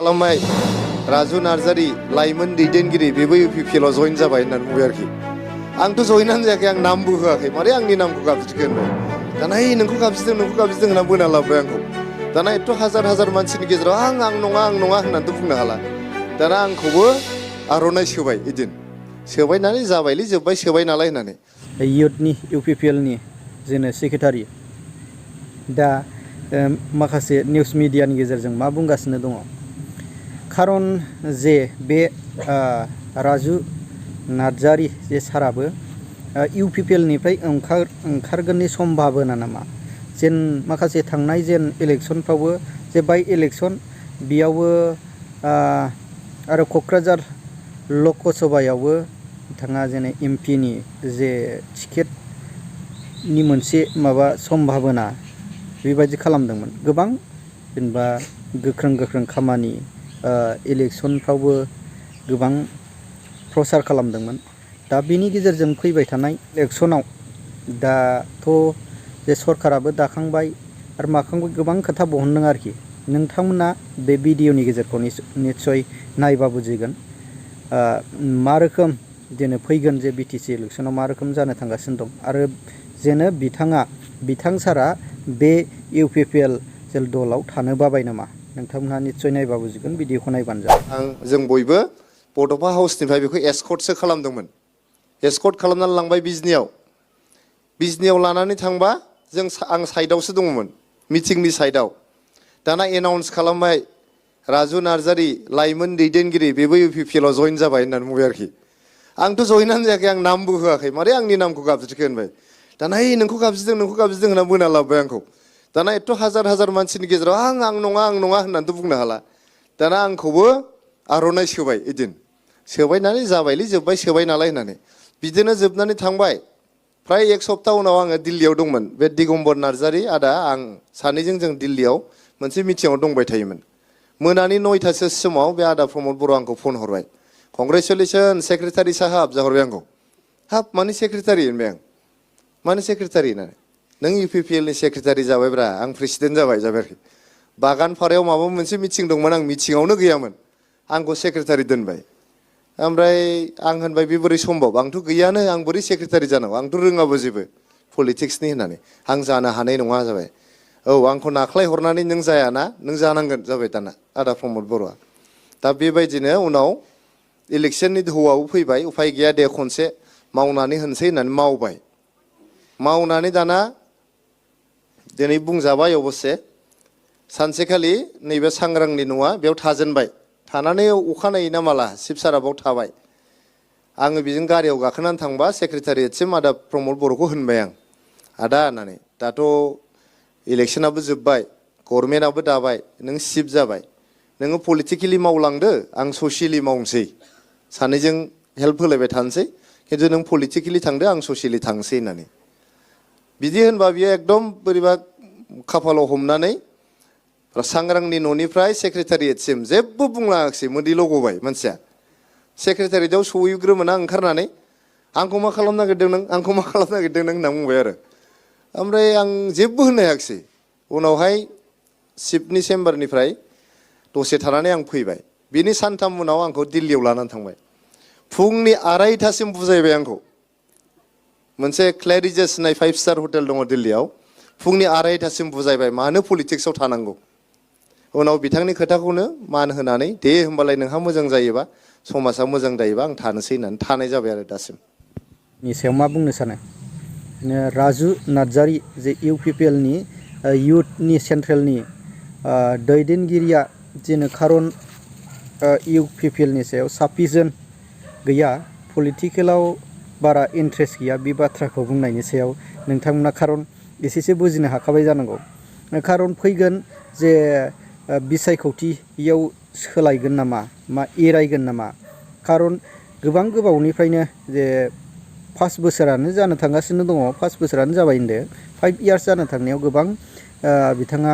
खालामबाय राजु नार्जारी लाइमोन दैदेनगिरि बेबो UPPL आव जइन जाबाय होननानै बुंबाय आरोखि आंथ' जइनानो जायाखै आं नामबो होआखै मारै आंनि नामखौ गाबज्रिखो होनबाय दाना नोंखौ गाबज्रिदों होनना बोना लाबोबाय आंखौ दाना एथ' हाजार हाजार मानसिनि गेजेराव आं नङा होननानैथ' बुंनो हाला दाना आंखौबो आर'नाइ सोबाय इदिन सोबाय नालाय जाबायलै जोब्बाय सोबाय नालाय होननानै इयुथनि UPPL नि जोंनो सेक्रेटारि दा माखासे निउस मिडियानि गेजेरजों मा बुंगासिनो दङ खारन जे बे राजु नार्जारी जे साराबो UPPL निफ्राय ओंखारगोननि सम्भाबना नामा जेन माखासे थांनाय जेन इलेक्सनफ्रावबो जे बाय इलेक्सन बेयावबो आरो क'क्राझार लकसभायावबो बिथाङा जेने MP नि जे टिकेटनि मोनसे माबा सम्भाबना बेबायदि खालामदोंमोन गोबां जेनेबा गोख्रों खामानि इलेक्सनफ्रावबो गोबां प्रसार खालामदोंमोन दा बेनि गेजेरजों फैबाय थानाय इलेक्सनाव दाथ' जे सरकाराबो दाखांबाय आरो माखांबाय गोबां खोथा बहनदों आरोखि नोंथांमोना बे भिडिअनि गेजेरखौ निस्सय नायबा बुजिगोन मा रोखोम जेने फैगोन जे BTC इलेक्सनाव मा रोखोम जानो थांगासिनो दं आरो जेने बिथां सारा बे UPPL जेल दलाव थानो बाबाय नामा नोंथांमोनहा निस्सय नायबा बुजिगोन भिडिअखौ नायबानो जाबाय जों बयबो बड'फा हाउसनिफ्राय बेखौ एस्कर्टसो खालामदोंमोन एस्कर्ट खालामनानै लांबाय बिजनियाव लानानै थांबा आं साइडआवसो दङमोन मिटिंनि साइडआव दाना एनाउन्स खालामबाय राजु नार्जारी लाइमोन दैदेनगिरि बेबो UPPL आव जइन जाबाय होननानै बुंबाय आरोखि आंथ' जइनानो जायाखै आं नामबो होआखै मारै आंनि नामखौ गाबज्रिखो होनबाय दाना नोंखौ गाबज्रिदों होनना बोना लाबोबाय आंखौ दाना एथ' हाजार हाजार मानसिनि गेजेराव आं नङा होननानैथ' बुंनो हाला दाना आंखौबो आर'नाइ सोबाय इदिन सोबाय नालाय जाबायलै जोब्बाय सोबाय नालाय होननानै बिदिनो जोबनानै थांबाय फ्राय एक सप्ता उनाव आङो दिल्लीयाव दंमोन बे दिगम्बर नार्जारी आदा आं सानैजों जों दिल्लीयाव मोनसे मिटिंआव दंबाय थायोमोन मोनानि 9टासो समाव बे आदा प्रमद बर' आंखौ फन हरबाय कंग्रेचुलेसन सेक्रेटारि साहाब जाहरबाय आंखौ हाब मानि सेक्रेटारि होनबाय आं मानि सेक्रेटारि होननानै नों UPPL नि सेक्रेटारि जाबायब्रा आं प्रेसिडेन्ट जाबाय आरोखि बागानपारायाव माबा मोनसे मिटिं दंमोन आं मिटिंआवनो गैयामोन आंखौ सेक्रेटारि दोनबाय ओमफ्राय आं होनबाय बे बोरै सम्भब आंथ' गैयानो आं बोरै सेक्रेटारि जानांगौ आंथ' रोङाबो जेबो पलिटिक्सनि होननानै आं जानो हानाय नङा जाबाय औ आंखौ नाख्लाय हरनानै नों जायाना नों जानांगोन जाबाय दाना आदा प्रमद बर'आ दा बेबायदिनो उनाव इलेक्सननि दोहौआबो फैबाय उफाय गैया दे खनसे मावनानै होनसै होननानै मावनानै दाना दिनै बुंजाबाय अबस्से सानसेखालि नैबे सांग्रांनि न'आ बेयाव थाजेनबाय थानानै अखानायै ना माला शिबसारा बाव थाबाय आङो बेजों गारियाव गाखोनानै थांबा सेक्रेटारियेटसिम आदा प्रमद बर'खौ होनबाय आं आदा होननानै दाथ' इलेक्सनाबो जोब्बाय गभर्नमेन्टआबो दाबाय नों चिफ जाबाय नोङो पलिटिकेलि मावलांदो आं ससियेलि मावनोसै सानैजों हेल्प होलायबाय थानोसै खिन्थु नों पलिटिकेलि थांदो आं ससियेलि थांसै होननानै बिदि होनबा बियो एकदम बोरैबा खाफालाव हमनानै सांग्रांनि न'निफ्राय सेक्रेटारियेटसिम जेबो बुंलाङाखिसै मोदैल' गबाय मानसिया सेक्रेटारियेटआव सहैग्रोमोना ओंखारनानै आंखौ मा खालामनो नागिरदों नों होनना बुंबाय आरो ओमफ्राय आं जेबो होननो हायाखिसै उनावहाय चिफनि चेम्बारनिफ्राय दसे थानानै आं फैबाय बिनि सानथाम उनाव आंखौ दिल्लीयाव लानानै थांबाय फुंनि 2:30सिम बुजायबाय आंखौ मोनसे क्लेरिजेस होननाय 5 स्टार हटेल दङ दिल्लीयाव फुंनि 2:30सिम बुजायबाय मानो पलिटिक्सआव थानांगौ उनाव बिथांनि खोथाखौनो मान होनानै दे होमबालाय नोंहा मोजां जायोबा समाजा मोजां जायोबा आं थानोसै होननानै थानाय जाबाय आरो दासिम नि सायाव मा बुंनो सानो राजु नार्जारी जे UPPL नि इयुथनि सेन्ट्रेलनि दैदेनगिरिया जेनो खारन UPPL नि सायाव साफिसियेन्ट गैया पलिटिकेलाव बारा इन्ट्रेस्ट गैया बे बाथ्राखौ बुंनायनि सायाव नोंथांमोना खारन एसेसो बुजिनो हाखाबाय जानांगौ खारन फैगोन जे बिसायख'थियाव सोलायगोन नामा मा एरायगोन नामा खारन गोबावनिफ्रायनो जे 5 बोसोरानो जानो थांगासिनो दङ 5 बोसोरानो जाबाय होनदो 5 इयार्स जानो थांनायाव गोबां बिथाङा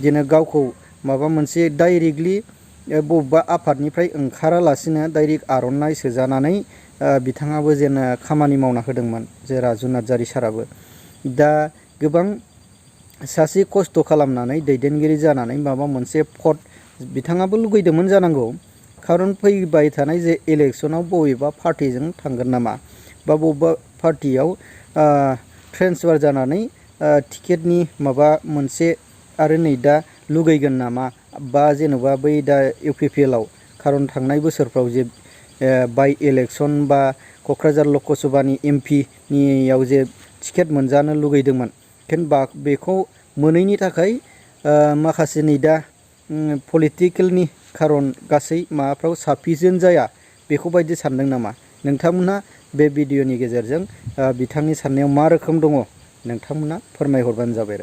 जेनो गावखौ माबा मोनसे डाइरेक्टलि बबेबा आफादनिफ्राय ओंखारालासिनो डाइरेक्ट आर'नाइ सोजानानै बिथाङाबो जेनो खामानि मावना होदोंमोन जे राजु नार्जारी साराबो दा गोबां सासे खस्थ' खालामनानै दैदेनगिरि जानानै माबा मोनसे पद बिथाङाबो लुगैदोंमोन जानांगौ। खारन फैबाय थानाय जे इलेक्सनाव बबेबा पार्टिजों थांगोन नामा बा बबेबा पार्टियाव ट्रेन्सफार जानानै टिकेटनि माबा मोनसे आरो नै दा लुगैगोन नामा बा जेन'बा बै दा इउपिपिएलआव खारन थांनाय बोसोरफ्राव जे बाइ इलेक्सन बा क'क्राझार लकसभानि एमपिनियाव जे टिकेट मोनजानो लुगैदोंमोन खिन्थु बेखौ मोनैनि थाखाय माखासे नै दा पलिटिकेलनि खारन गासै माबाफ्राव साफिसियेन्ट जाया बेखौ बायदि सानदों नामा नोंथांमोना बे भिडिअनि गेजेरजों बिथांनि साननायाव मा रोखोम दङ नोंथांमोना फोरमायहरबानो जाबाय।